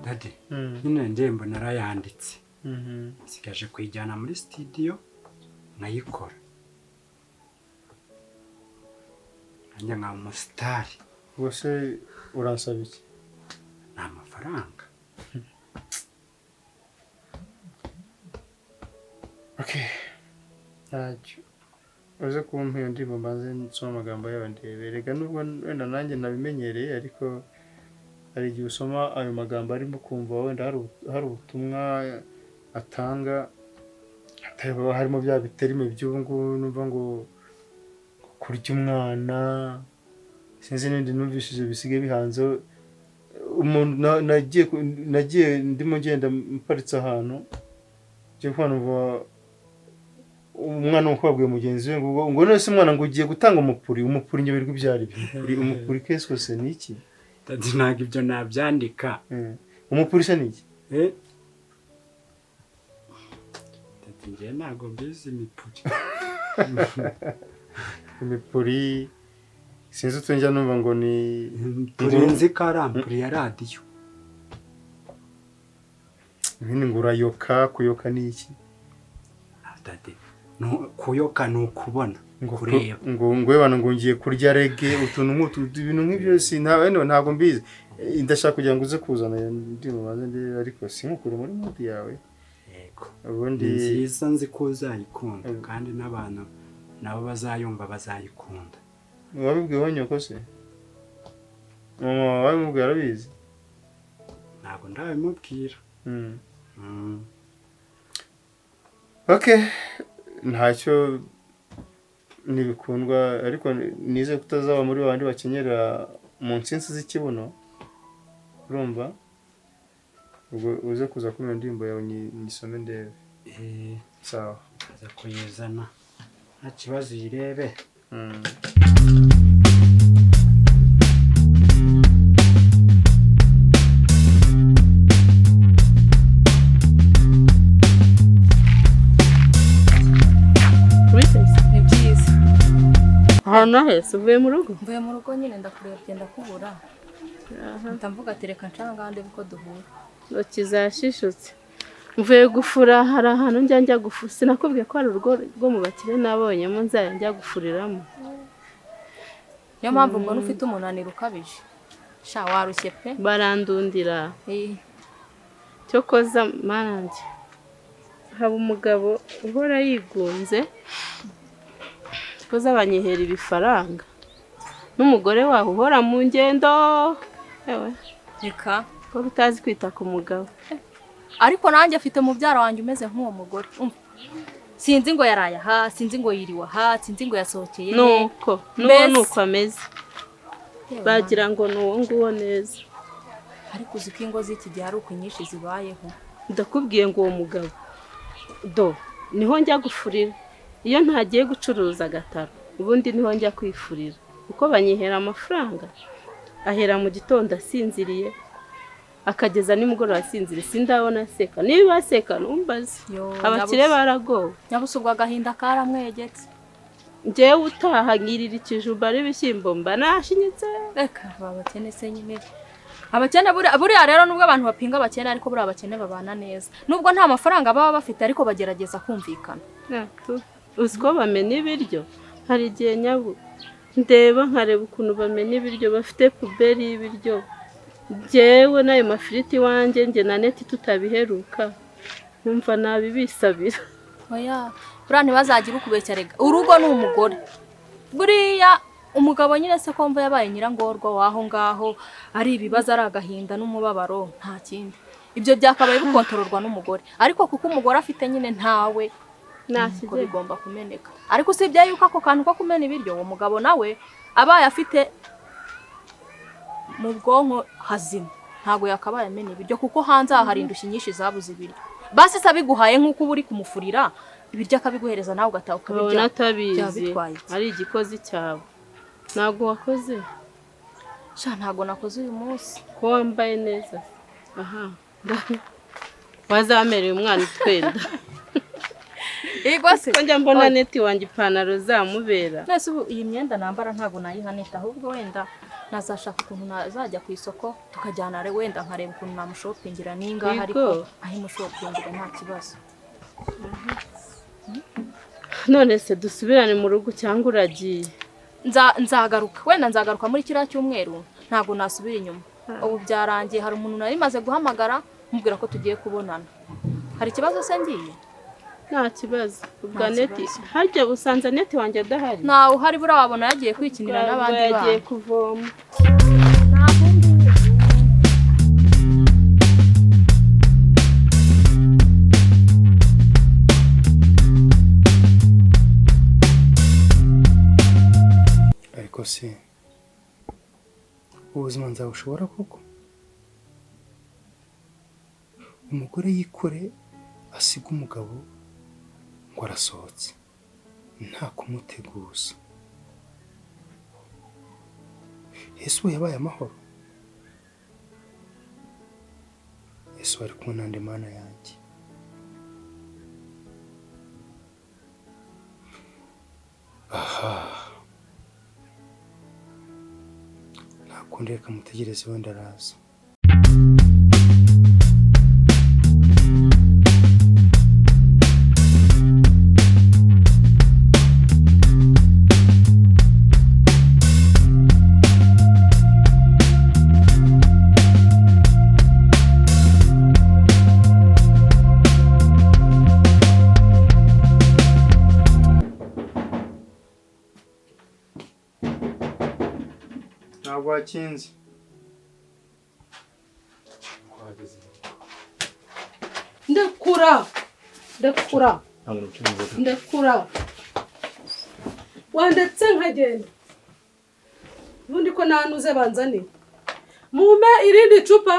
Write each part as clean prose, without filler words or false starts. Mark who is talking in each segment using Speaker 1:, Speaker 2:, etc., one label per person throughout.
Speaker 1: Daddy, nyine indirimbo narayanditse, nsigaje kuyijyana muri studio nkayikora, nanjye nkaba umusitari.
Speaker 2: Ubwo se uransaba iki?
Speaker 1: Ni amafaranga.
Speaker 2: Okay, ntacyo uze kumpa iyo ndirimbo mbanze nsoma amagambo yayo ndebe. Rega nubwo wenda nanjye nabimenyereye, ariko hari igihe usoma ayo magambo arimo kumva wenda hari ubutumwa atanga, harimo bya biterime by'ubu ngubu numva ngo kurya umwana, sinzi n'ibindi numvishije bisigaye bihanze. Umuntu nagiye ndimo ngenda mparitse ahantu, ngiye kubona numva umwana w'umukobwa abwiye mugenzi we ngo none se umwana ngo ugiye gutanga umupuri, umupuri nyoberwa ibyo ari byo. Umupuri qu'est-ce que c'est, ni iki?
Speaker 1: Daddy, ntabwo ibyo nabyandika.
Speaker 2: Umupuri se ni iki?
Speaker 1: Daddy, njyewe ntabwo mbizi imipuri.
Speaker 2: Imipuri sinzi utunjya numva ngo ni
Speaker 1: Mpuri, nzi ko ari ampuri ya radiyo.
Speaker 2: Ibindi ngo urayoka, kuyoka ni iki?
Speaker 1: Daddy, kuyoka ni ukubona,
Speaker 2: ngo
Speaker 1: kureba.
Speaker 2: Ngo webana ngo ngiye kurya rege, utuntu nk'utu, ibintu nk'ibyo ntabwo mbizi. Ndashaka kugira ngo uze kuzana ndi mubanze ndebe, ariko sinkukure muri mood yawe.
Speaker 1: Yego.
Speaker 2: Ubundi
Speaker 1: Ni nziza, nzi ko uzayikunda, kandi n'abantu nabo bazayumva bazayikunda.
Speaker 2: Wabibwiwe nyoko se? Mama wabimubwiye arabizi?
Speaker 1: Ntabwo ndabimubwira.
Speaker 2: Okay, ntacyo ntibikundwa, ariko nizeye ko utazaba muri babandi bakenyera mu nsinsi z'ikibuno, urumva? Ubwo uze kuza kumva indirimbo yawe nyisome ndebe. Sawa.
Speaker 1: Aza kuyizana nta kibazo, uyirebe.
Speaker 3: Ni byiza.
Speaker 4: Ahantu hahese uvuye mu rugo?
Speaker 3: Mvuye mu rugo nyine, ndakurebye ndakubura. Ndavuga ati reka nshanga ndebe uko duhura.
Speaker 4: Intoki zashishutse. Mvuye gufura, hari ahantu njya gufura. Sinakubwiye ko hari urugo rwo mu bakire nabonyemo nzajya njya gufuriramo.
Speaker 3: Niyo mpamvu mbona ufite umunaniro ukabije. Sha warushye pe.
Speaker 4: Barandundira. Cyokoza manjye. Haba umugabo uhora yigunze. Cyokoza banyihera ibifaranga. N'umugore waho uhora mu ngendo. Ewe.
Speaker 3: Reka
Speaker 4: ko utazi kwita ku mugabo.
Speaker 3: Ariko nanjye afite mubyara wanjye umeze nk'uwo mugore. Sinzi ngo yaraye aha, sinzi ngo yiriwe aha, sinzi ngo yasohokeye.
Speaker 4: Nuko nuwo nuko ameze. Bagira ngo nuwo nguwo neza.
Speaker 3: Ariko uzi ko ingo z'iki gihe ari uko nyinshi zibayeho.
Speaker 4: Ndakubwiye ngo uwo mugabo do niho njya gufurira. Iyo ntagiye gucuruza agataro, ubundi niho njya kwifurira. Uko banyihera amafaranga, ahera mu gitondo asinziriye, akageza nimugoroba asinziriye, sindabona aseka. Niba aseka numbaze. Abakire baragowe.
Speaker 3: Nyabuso ubwo agahinda karamwegetse.
Speaker 4: Njyewe utaha nkirira ikijumba n'ibishyimbo mba nashinyitse.
Speaker 3: Reka babakene se nyine. Abakene buriya rero nubwo abantu bapinga abakene, ariko buriya abakene babana neza. Nubwo nta mafaranga baba bafite, ariko bagerageza kumvikana.
Speaker 4: Uzi ko bamena ibiryo? Hari igihe nyabu ndeba nkareba ukuntu bamena ibiryo, bafite puberi y'ibiryo. Njyewe n'ayo mafiriti wanjye njye na neti tutabiheruka, nkumva nabibisabira.
Speaker 3: Oya, buriya ntibazagira ukubeshya rega. Urugo ni umugore. Buriya umugabo nyine se ko mva yabaye nyirangorwa waho ngaho, ari ibibazo, ari agahinda n'umubabaro, nta kindi. Ibyo byakabaye bikontororwa n'umugore. Ariko kuko umugore afite nyine ntawe, ntabwo bigomba kumeneka. Ariko usibye yuko ako kantu ko kumena ibiryo, uwo mugabo nawe abaye afite mu bwonko hazima, ntago yakabaye amena ibiryo, kuko hanze aha hari indushyi nyinshi zabuze ibiryo. Basi se abiguhaye nk'uko uri kumufurira ibiryo akabiguhereza nawe ugataha ukabirya,
Speaker 4: atabizi ari igikozi cyawe. Ntago wakoze?
Speaker 3: Sha ntago nakoze uyu munsi.
Speaker 4: Ko wambaye neza. Aha. Wazamereye umwana utwenda.
Speaker 3: Yego se
Speaker 4: ko njya mbona neti wanjye ipantaro zamubera.
Speaker 3: Nese ubu iyi myenda nambara ntago nayiha neti, ahubwo wenda Nazashaka ukuntu nazajya ku isoko tukajyana wenda nkareba ukuntu namushopingira ningaha, ariko aho imushopingira nta kibazo.
Speaker 4: None se dusubirane mu rugo cyangwa uragiye?
Speaker 3: Nzagaruka wenda, nzagaruka muri kiriya cyumweru, ntabwo nasubira inyuma. Ubu byarangiye, hari umuntu nari maze guhamagara mubwira ko tugiye kubonana. Hari ikibazo se ngiye?
Speaker 4: Nta kibazo. Ubwa neti harya usanze neti wanjye adahari?
Speaker 3: Ntawe uhari, buriya wabona yagiye kwikinira n'abandi bana.
Speaker 4: Yagiye kuvoma.
Speaker 2: Ariko se ubuzima nzabushobora koko? Umugore yikore asiga umugabo ngo arasohotse nta kumuteguza. Yesu yabaye amahoro. Yesu ari kumwe nande Mana yanjye. Aha, nta kundi, reka mutegereze wenda araza. Ntabwo wakinze.
Speaker 5: Ndekura, ndekura, ndekura, wandetse nkagenda. Ubundi ko nanuze banzaniye. Mumpe irindi cupa,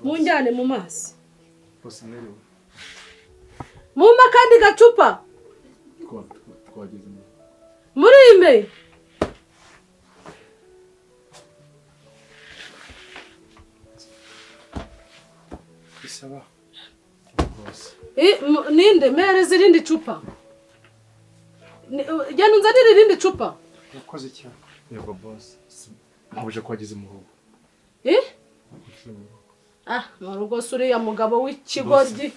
Speaker 5: munjyane mu mazi. Mumpe akandi gacupa. Murime.
Speaker 2: Isaba.
Speaker 5: Ninde mpereza irindi cupa. Genda unzanire irindi cupa.
Speaker 2: Urakoze cyane.
Speaker 6: Yego boss. Mpabuje ko wageze mu rugo.
Speaker 5: Ah, mu rugo se uriya mugabo w'ikigoryi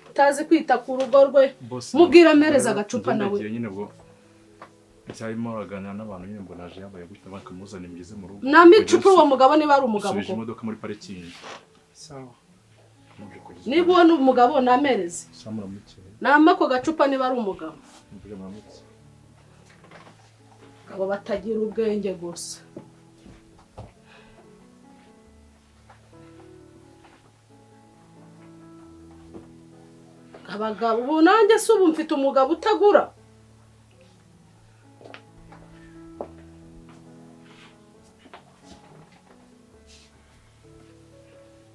Speaker 5: utazi kwita ku rugo rwe. Mubwira mpereza agacupa nawe.
Speaker 6: Nyine bwo cyarimo araganira n'abantu nyine ngo naje yambaye gutya bakamuzana imigeze mu rugo.
Speaker 5: Nami icupa uwo mugabo niba ari umugabo
Speaker 6: ko. Imodoka muri parikingi.
Speaker 2: Sawa.
Speaker 5: Niba uwo ni umugabo namereze. Nama ako gacupa niba ari umugabo. Abo batagira ubwenge gusa. Abagabo ubu nanjye se ubu mfite umugabo utagura.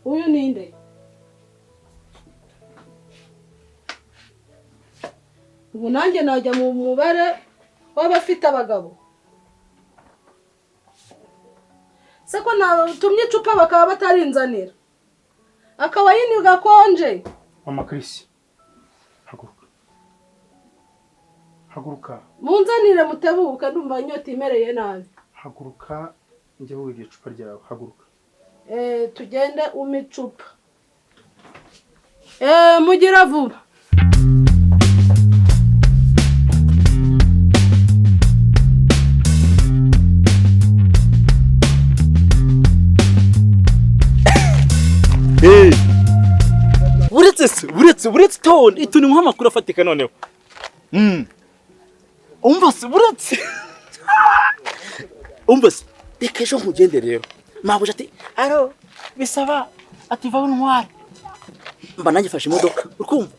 Speaker 5: Uyu ninde? Ubu nanjye najya mu mubare w'abafite abagabo. Se ko natumye icupa bakaba batarinzanira. Akaba yini gakonje.
Speaker 2: Mama Chris, haguruka. Haguruka.
Speaker 5: Munzanire mutebuka ndumva inyota imereye nabi.
Speaker 2: Haguruka njye wowe iryo cupa ryawe, haguruka.
Speaker 5: Tugende umicupa. Mugira vuba.
Speaker 7: Uretse uretse uretse tone ituni nk'amakuru afatika noneho. Umva se uretse. Umva se reka ejo nkugende rero. Mabuja ati aro bisaba ati va ntware. Mba nanjye fashe imodoka urukumva.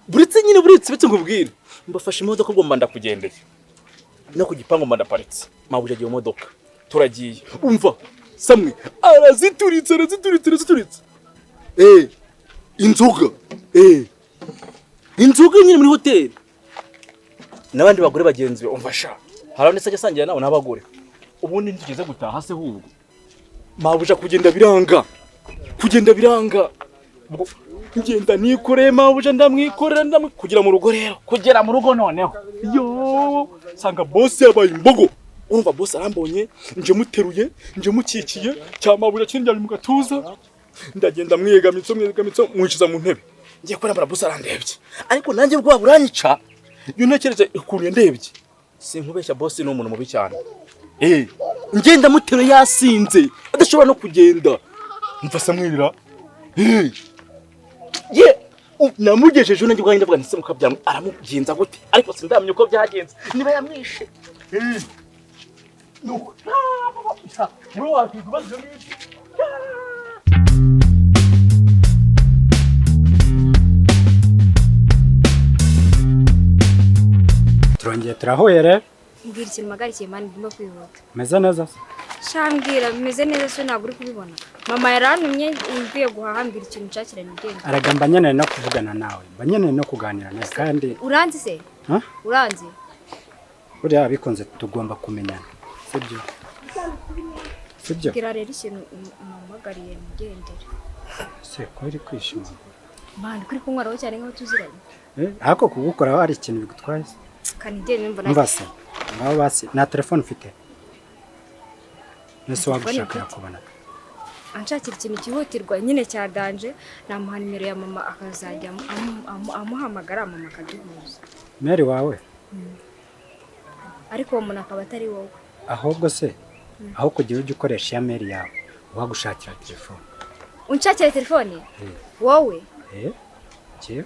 Speaker 7: Buretse nyine buretse bitse nkubwire. Mbafashe imodoka ubwo mba ndakugendeye. No ku gipangu mba ndaparitse. Mabuja agiye imodoka. Turagiye. Umva samwe arazituritse arazituritse arazituritse. Inzoga. Inzoga nyine muri hoteli. Nabandi bagore bagenzi umva sha. Harabone sajya sangira nabo nabagore. Ubundi ntitugeze gutaha se hubwo. Mabuja kugenda biranga. Kugenda biranga. Kugenda nikoreye mabuja ndamwikorera ndamwe kugera mu rugo rero. Kugera mu rugo noneho. Yo! Sanga boss yabaye imbogo. Urumva boss arambonye, nje muteruye, nje mukikiye, cyamabura kinjya mu gatuza. Ndagenda mwiyegamitso mwicaza mu ntebe. Ngiye kurambara boss arandebye. Ariko nanjye bwa buranyica. Iyo ntekereje ukuntu yandebye. Sinkubeshya boss ni umuntu mubi cyane. Ngenda muteruye yasinze, adashobora no kugenda. Mfasa mwirira. Ye namugejeje nanjye ubwanjye ndavuga nti mukabyamwe aramugenza gute ariko sindamye uko byagenze niba yamwishe. Nuko muri wakwikubaza ngibyo.
Speaker 1: Turongeye turahuye rero.
Speaker 8: Mbwira ikintu mpagarikiye mani ndimo kwihuta.
Speaker 1: Meze neza se?
Speaker 8: Shambwira bimeze neza se ntabwo uri kubibona. Mama yarantumye mvuye guhaha mbwira ikintu nshakira nigende.
Speaker 1: Araga mba nkeneye no kuvugana nawe, mba nkeneye no kuganira nawe kandi.
Speaker 8: Uranzi se? Uranzi?
Speaker 1: Buriya bikunze tugomba kumenyana. Sibyo? Sibyo?
Speaker 8: Mbwira rero ikintu mpamagariye nigendere.
Speaker 1: Se ko uri kwishimagura?
Speaker 8: Mani kuri kunywaraho cyane nkaho tuziranye.
Speaker 1: Ariko kugukoraho hari ikintu bigutwaye se?
Speaker 8: Kanigende mbona.
Speaker 1: Umva se. Ngaho basi nta telefone ufite. Nese wagushaka kubona.
Speaker 8: Anshakira ikintu cyihutirwa nyine cya danje namuha nimero ya mama akazajya amuhamagara mama akaduhuza.
Speaker 1: Mary wawe?
Speaker 8: Ariko uwo muntu akaba atari wowe.
Speaker 1: Ahubwo se aho kugira ujye ukoresha ya mail yawe wagushakira telefone.
Speaker 8: Unshakira telefone? Wowe?
Speaker 1: Kiyo?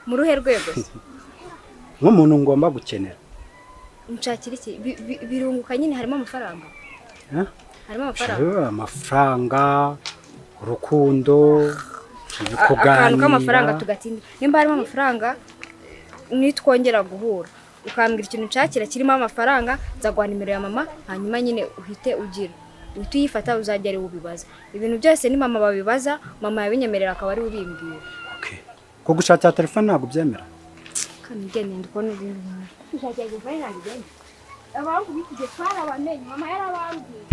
Speaker 8: Mu ruhe rwego se?
Speaker 1: Nk'umuntu ngomba gukenera.
Speaker 8: Unshakira iki? Birunguka nyine harimo amafaranga. Harimo amafaranga.
Speaker 1: Amafaranga, urukundo, kuganira.
Speaker 8: Akantu k'amafaranga tugatinda. Nimba harimo amafaranga nitwongera guhura. Ukambwira ikintu nshakira kirimo amafaranga nzaguha nimero ya mama hanyuma nyine uhite ugira. Uhite uyifata uzajya ari ubibaza. Ibintu byose ni mama babibaza, mama yabinyemerera akaba ari ubimbwira.
Speaker 1: Okay. Ko gushakira telefone ntabwo byemera.
Speaker 8: Kanigende ndikubona ibintu. Gushakira telefone ntabwo byemera. Abantu bikije twarabamenye mama yarabambwiye.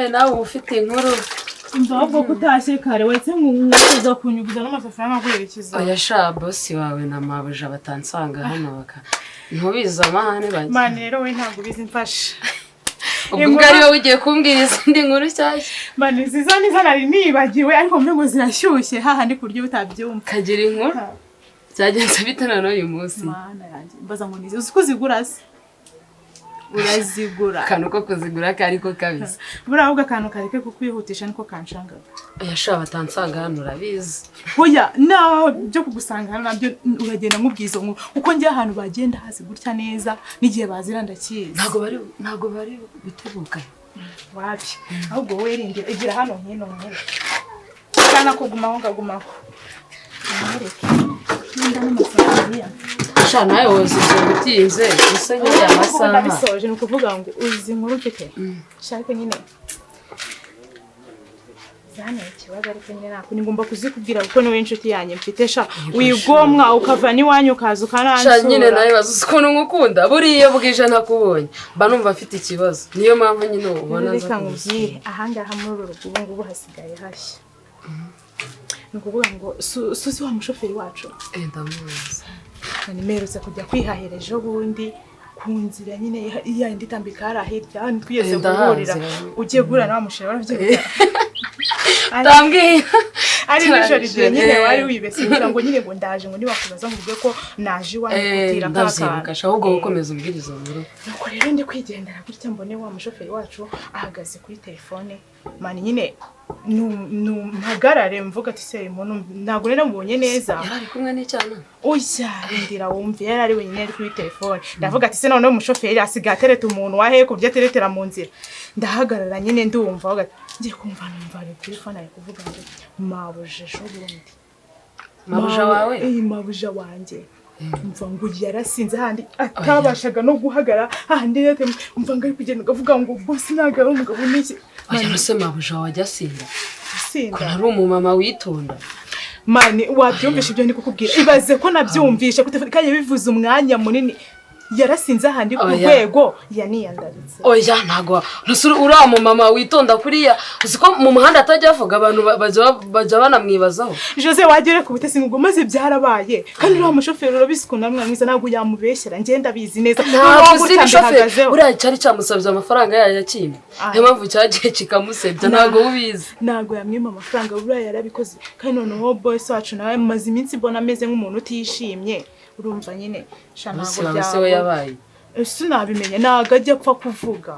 Speaker 4: Nawe ufite inkuru
Speaker 9: ahubwo kutashye kare wetse nkuza kunyuguza n'amasafuriya nkakwerekeza.
Speaker 4: Oya sha bosi wawe na mabuja batansanga hano baka ntubizi amahane bagiye.
Speaker 9: Mani rero we ntabwo ubizi mfasha.
Speaker 4: Ubwo ari wowe ugiye kumbwira izindi nkuru nshyashya.
Speaker 9: Mani ziza niza nari nibagiwe ariko mbe ngo zirashyushye hahandi ku buryo utabyumva.
Speaker 4: Kagira inkuru byagenze bite none uyu munsi?
Speaker 9: Mana yanjye mbaza ngo nizi uzi ko uzigura se? Urazigura.
Speaker 4: Akantu ko kuzigura kariko kabisa.
Speaker 9: Buriya ahubwo akantu kareke kukwihutisha niko kanshangaga.
Speaker 4: Oya sha batansanga hano urabizi.
Speaker 9: Oya naho byo kugusanga hano nabyo uragenda nkubwiza ngo uko njye ahantu bagenda hazi gutya neza n'igihe bazira ndakizi.
Speaker 4: Ntago bari gutebuka.
Speaker 9: Wapi? Ahubwo wowe rindira igira hano nkino nkino. Kana kugumaho ngagumaho. Nda n'amasafuriya.
Speaker 4: Sha nawe wozize gutinze gusa nyine amasaha.
Speaker 9: Ndabisoje ni ukuvuga ngo uzi inkuru mfite. Shaka nyine. Zane ikibazo ariko nyine nako ni ngomba kuzikubwira kuko niwe inshuti yanjye mfite sha wigomwa ukava n'iwanyu ukaza ukanansura.
Speaker 4: Sha nyine nawe bazuze ukuntu ngukunda buriya bwije ntakubonye mba numva mfite ikibazo niyo mpamvu nyine ubona
Speaker 9: nza kubwira ahangaha muri uru rugo ubu ngubu hasigaye hashya. Ni ukuvuga ngo suzi wa mushoferi wacu.
Speaker 4: Ndamuzi.
Speaker 9: Nimerutse kujya kwihahira ejo bundi ku nzira nyine ya indi itambika hari hirya hano twigeze guhurira ugiye guhura na wa musheri waravyibuka.
Speaker 4: Tambwiye
Speaker 9: ari nijoro igihe nyine wari wibese ngira ngo nyine ngo ndaje ngo nibakubaza ngo uvuge ko naje iwanyu gutira
Speaker 4: ndavyibuka sha ahubwo gukomeza umbwiriza nkuru.
Speaker 9: Nuko rero ndi kwigendera gutya mbone wa mushoferi wacu ahagaze kuri telefone mani nyine mpagarare mvuga ati se umuntu ntabwo rero mubonye neza.
Speaker 4: Yari ari kumwe n'icyana?
Speaker 9: Oya rindira wumve yari ari wenyine ari kuri telefone. Ndavuga ati se noneho umushoferi asigaye atereta umuntu wahe kubyo ateretera mu nzira. Ndahagarara nyine ndumva ngiye kumva numva ari kuri telefone ari kuvuga ngo mabuja ejo bundi.
Speaker 4: Mabuja wawe?
Speaker 9: Mabuja wanjye. Umva ngo yarasinze handi atabashaga no guhagara handi rero, umva ngo ari kugenda ukavuga ngo boss ntabwo ari umugabo n'iki.
Speaker 5: Oya, nose mabuja wajya asinda?
Speaker 9: Asinda.
Speaker 5: Ko ari umumama witonda.
Speaker 9: Man, wabyumvishe ibyo ndi kukubwira? Ibaze ko nabyumvishe kuri telefone kandi bivuze umwanya munini. Yarasinze ahandi ku
Speaker 5: Oya.
Speaker 9: rwego yaniyandaritse.
Speaker 5: Oya, ntabwo nuse uriya mumama witonda kuriya, uzi ko mu muhanda atajya avuga, abantu bajya banamwibazaho.
Speaker 9: Jose, wagere ku butesi ngo maze byarabaye. Kandi uriya mushoferi urabizi ukuntu ari umwana mwiza, ntabwo yamubeshyera, ngenda abizi neza.
Speaker 5: Ntabwo uzi
Speaker 9: Gutya
Speaker 5: ibishoferi
Speaker 9: mbihagazeho.
Speaker 5: Buriya cyari cyamusabye amafaranga yayo yakimye, niyo mpamvu cyagiye kikamusebya, ntabwo ubizi.
Speaker 9: Ntabwo yamwima amafaranga, buriya yarabikoze. Kandi noneho boss wacu nawe maze iminsi mbona ameze nk'umuntu utishimye, urumva nyine sha.
Speaker 5: Boss
Speaker 9: Ntabwo
Speaker 5: wawe se we yabaye?
Speaker 9: Sinabimenya, ntabwo ajya apfa kuvuga.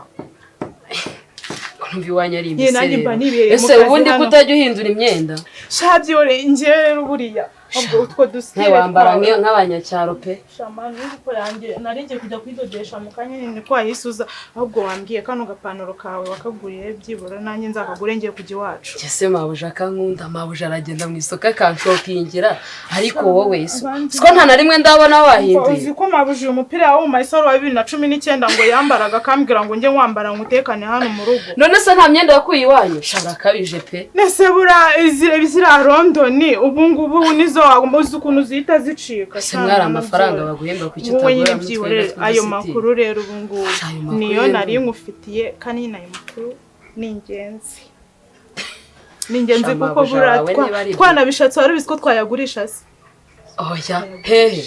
Speaker 5: Numva iwanyu ari
Speaker 9: Ye, nanjye mba
Speaker 5: imiserero.
Speaker 9: nibereye mu
Speaker 5: Ese
Speaker 9: kazi
Speaker 5: ubundi
Speaker 9: hano.
Speaker 5: ko utajya uhindura imyenda?
Speaker 9: Sha byore, njyewe rero buriya ubwo utwo dusitire
Speaker 5: Ntiwambara nk'abanyacyaro pe.
Speaker 9: Shamani, n'ijipo yanjye nari ngiye kujya kuyidodesha mu kanya nyine ko wayisuza. Ahubwo wambwiye kano gapantaro kawe wakaguriye, byibura nanjye nzakagure ngiye kujya iwacu.
Speaker 5: Ese mabuja akankunda, mabuja aragenda mu isoko akanshokingira, ariko wowe so
Speaker 9: Abandi-
Speaker 5: siko nta na rimwe ndabona wahinduye.
Speaker 9: Uzi ko mabuja uyu mupira wo mu mayisoro wa 2019 ngo yambaraga, akambwira ngo njye wambara ngutekane hano mu rugo.
Speaker 5: None se nta myenda wakuye iwanyu? Shara akabije pe.
Speaker 9: Nese bura ziriya Londoni ubu ngubu nizo wagomba, uzi ukuntu zihita zicika.
Speaker 5: Se mwari amafaranga baguhemba kuki
Speaker 9: Wowe nyine
Speaker 5: utagura mu
Speaker 9: byihorere
Speaker 5: twenda
Speaker 9: ayo
Speaker 5: tw'udusitiri?
Speaker 9: makuru rero ubu ngubu
Speaker 5: Ayo makuru
Speaker 9: niyo
Speaker 5: rero.
Speaker 9: nari nkufitiye, kandi nyine ayo makuru ni ingenzi, ni ingenzi
Speaker 5: Sha,
Speaker 9: kuko
Speaker 5: mabuja
Speaker 9: buriya
Speaker 5: wawe niba ari ibyo.
Speaker 9: twanabishatse, wari ubizi ko twayagurisha se?
Speaker 5: Oya, hehe?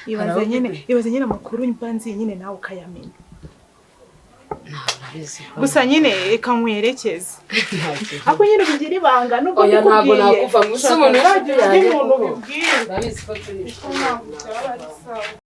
Speaker 9: Ibaze
Speaker 5: Hari aho
Speaker 9: nyine,
Speaker 5: bigura.
Speaker 9: ibaze nyine amakuru mba nzi nyine nawe ukayamenya.
Speaker 5: Ntabizi ko-
Speaker 9: Gusa nyine reka nkwerekeze.
Speaker 5: Ntacyo.
Speaker 9: Ako nyine bigira ibanga nubwo
Speaker 5: Oya, ntabwo
Speaker 9: mbikubwiye.
Speaker 5: nakuva mu isi, umuntu
Speaker 9: Uzagira
Speaker 5: w'inshuti
Speaker 9: undi
Speaker 5: yanjye
Speaker 9: muntu
Speaker 5: kuko
Speaker 9: ubibwira.
Speaker 5: urabizi ko turi inshuti.
Speaker 9: Ntabwo byaba ari sawa.